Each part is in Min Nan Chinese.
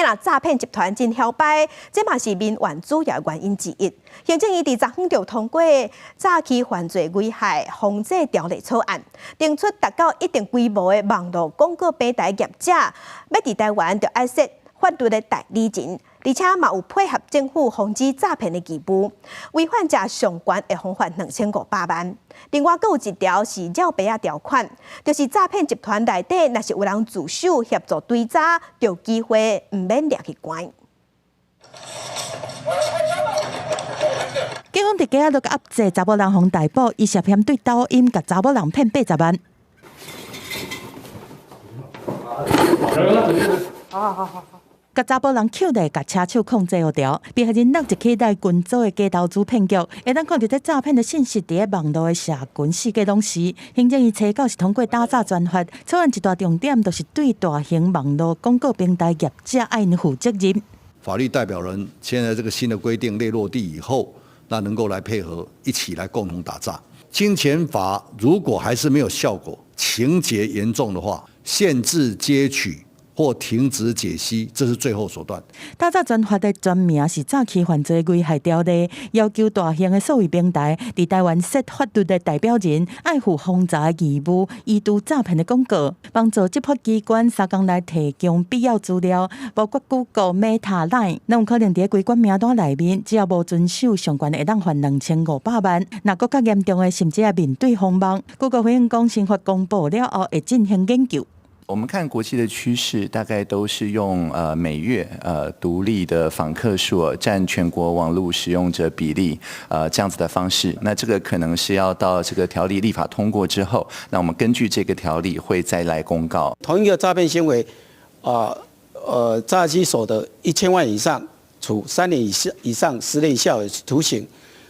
若詐騙集團真囂擺，這嘛是民怨主要原因之一。行政院佇昨昏就通過詐欺犯罪危害防制條例草案，定出達到一定規模的網路廣告平台業者，欲佇台灣就愛設法律的代理人，而且嘛有配合政府防止詐騙的義務，違反者上懸會予罰2500萬。另外，閣有一條是繞白仔條款，就是詐騙集團內底若是有人自首協助追查，就有機會毋免掠去關。警方佇街仔路壓制查某人予逮捕，伊涉嫌對抖音共查某人騙80萬。好好好。共查埔人扣咧，共車手控制予牢。被害人落入去內群組的假投資騙局，會當看著這詐騙的信息佇咧網路的社群四界攏是。行政院初稿是通過打詐專法，草案一大重點就是對大型網路廣告平台業者愛𪜶負責任。法律代表人現在這個新的規定列落地以後，那能夠來配合一起來共同打詐。金錢法如果還是沒有效果，情節嚴重的話，限制接取或停止解析，這是最後手段。打詐專法的全名是詐欺犯罪危害條例，要求大型的數位平台佇台灣設法律的代表人，愛負防詐的義務，移除詐騙的廣告，幫助執法機關三工內提供必要資料，包括 Google、Meta、Line，攏有可能佇規管名單內面，只要無遵守，上懸會當罰2500萬。若閣較嚴重的，甚至愛面對封網。Google 回應講，新法公布了後會進行研究。我們看國際的趨勢，大概都是用每月獨立的訪客數佔全國網路使用者比例這樣子的方式。那這個可能是要到這個條例立法通過之後，那我們根據這個條例會再來公告。同一個詐騙行為，詐欺所得1000萬以上，處3年以上10年以下有期徒刑；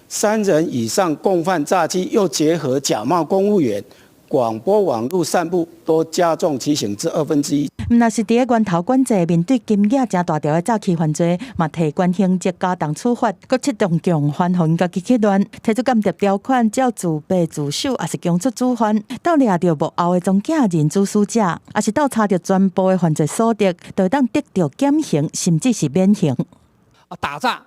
三人以上共犯詐欺，又結合假冒公務員，廣播網路散布，都加重其刑至1/2。毋但是佇咧源頭管制，面對金額誠大條的詐欺犯罪，嘛提懸刑責加重處罰，閣策動共犯，予𪜶家己去亂，提出鑑諜條款，只要自白自首，抑是供出主犯，鬥掠著幕後的中間人主使者，抑是鬥查著全部的犯罪所得，就會當得著減刑，甚至是免刑。啊，打詐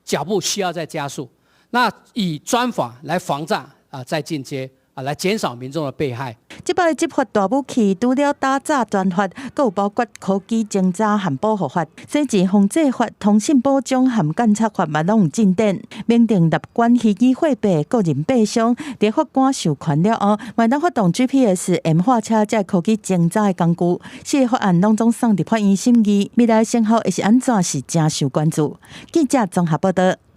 腳步需要再加速，那以專法來防詐啊，再進階。啊，來減少民眾的被害。這擺執法大武器，除了打詐專法，閣有包括科技偵查和保護法、洗錢防制法、通信保障和監察法嘛，攏有進展。明定納管虛擬貨幣、個人幣商，佇法官授權了後，會當發動 GPS、M 貨車這科技偵查的工具。四个法案攏總送入法院審議，未來成效會是按怎，是誠受關注。記者綜合報導。